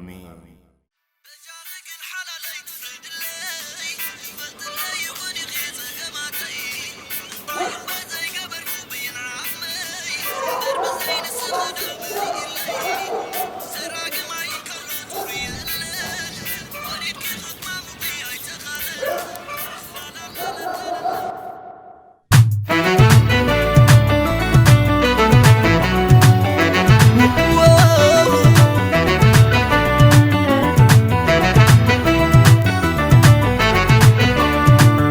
ኣሜን። በጃኺ ግን ሓላለይ ትፍረድለይ፣ ይፈልጥለይ ይኹን ኢኺ ጸገማተይ። እንታይ እሞ ዘይገበርኩ በይን ዓቕመይ፣ እምበር ብዘይ ንስኺ ዶ መሊእለይ። ዘራግም ኣይን ከሎ ጡር የለን፣ ወሊድኪ ክትማሙቂ ኣይተኻለን።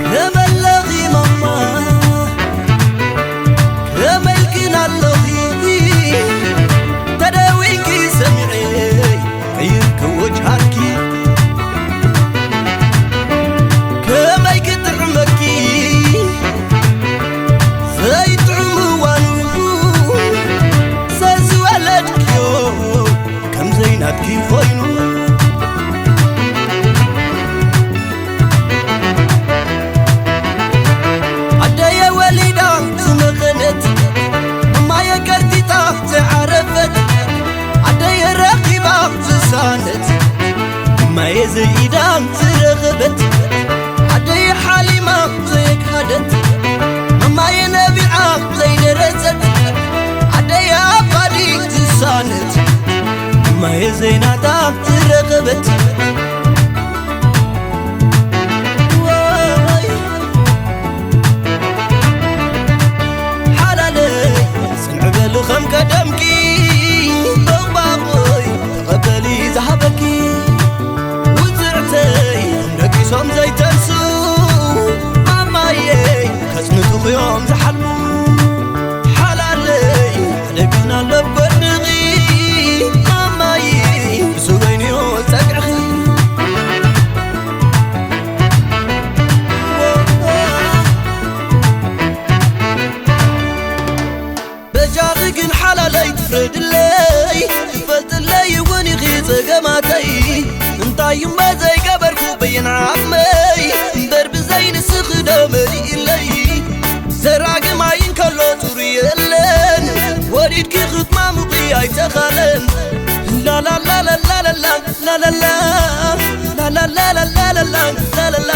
ከመለኺ ማማ፣ ከመይልክን ኣለኺ? ተደዊንኪ ሰሚዐ፣ ቀይርኪ ወጅሃኪ። ከመይ ክጥዕመኪ ዘይጥዕም እዋኑ፣ ሰዝወለድክዮ ከም ዘይናትኪ ኮይኑ። ኣደየ ወሊዳ ዝመኸነት፣ እማየ ቀርጢጣ ዘይዓረፈት፣ ኣደየ ረኺባ ዝሳነት፣ እማየ ዘይኢዳ ዝረኸበት፣ ኣደየ ሓሊማ ዘየግሃደት፣ እማየ ነቢዓ ዘይደረሰት፣ ኣደየ ኣባዲ ዝሳነት፣ እማየ ዘይናታ ዝረኸበት። ወይ ሓላለይ ጽንዕ በሊ ከም ቀደምኪ፣ በባቕይ ተቐበሊ ዝሃበኪ። ውጽዕተይ ነቂሶም ዘይተንሱ ማማየይ ከጽንቱኽዮም ዝሓልሙ። ሓላለይ ኣደግና ለበድኺ ማማይ ብዝበይንዮ ጸግዕኺ። በጃኺ ግን ሓላለይ ትፍረድለይ፣ ትፈልጥለይ እውን ኢኺ ጸገማተይ። እንታይ እሞ ዘይገበርኩ በየን ዓቕመይ፣ እምበር ብዘይ ንስኺ ዶ መሊእለይ። ዘራግም ዓይን ከሎ ጹር የለን፣ ወሪድኪ ክትማሙቒ ኣይተኻለን። ላላላላላላላ፣ ላላላ፣ ላላላላላላ፣ ላላላ።